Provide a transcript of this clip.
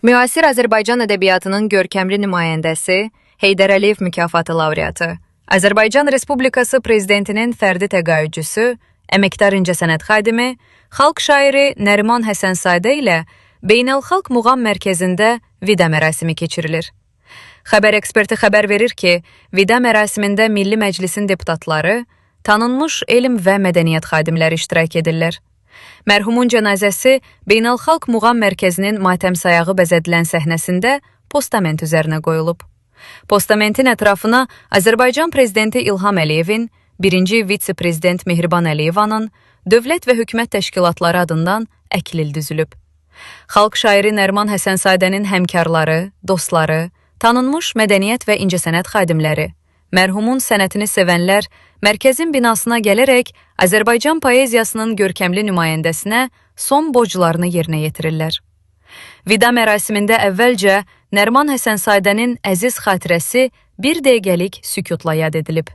Müasir Azərbaycan ədəbiyyatının görkəmli nümayəndəsi, Heydər Əliyev mükafatı laureatı, Azərbaycan Respublikası Prezidentinin fərdi təqaüdçüsü, əməkdar incəsənət xadimi, xalq şairi Nəriman Həsənzadə ilə Beynəlxalq Muğam Mərkəzində vida mərasimi keçirilir. Xəbər eksperti xəbər verir ki, vida mərasimində Milli Məclisin deputatları, tanınmış elm və mədəniyyət xadimləri iştirak edirlər. Mərhumun cənazəsi Beynəlxalq Muğam Mərkəzinin matəmsayağı bəzədilən səhnəsində postament üzərinə qoyulub. Postamentin ətrafına Azərbaycan prezidenti İlham Əliyevin, birinci vitse-prezident Mehriban Əliyevanın, dövlət və hökumət təşkilatları adından əklil düzülüb. Xalq şairi Nəriman Həsənzadənin həmkarları, dostları, tanınmış mədəniyyət və incəsənət xadimləri, mərhumun sənətini sevənlər mərkəzin binasına gələrək Azərbaycan poeziyasının görkəmli nümayəndəsinə son borclarını yerinə yetirirlər. Vida mərasimində əvvəlcə Nəriman Həsənzadənin əziz xatirəsi bir dəqiqəlik sükutla yad edilib.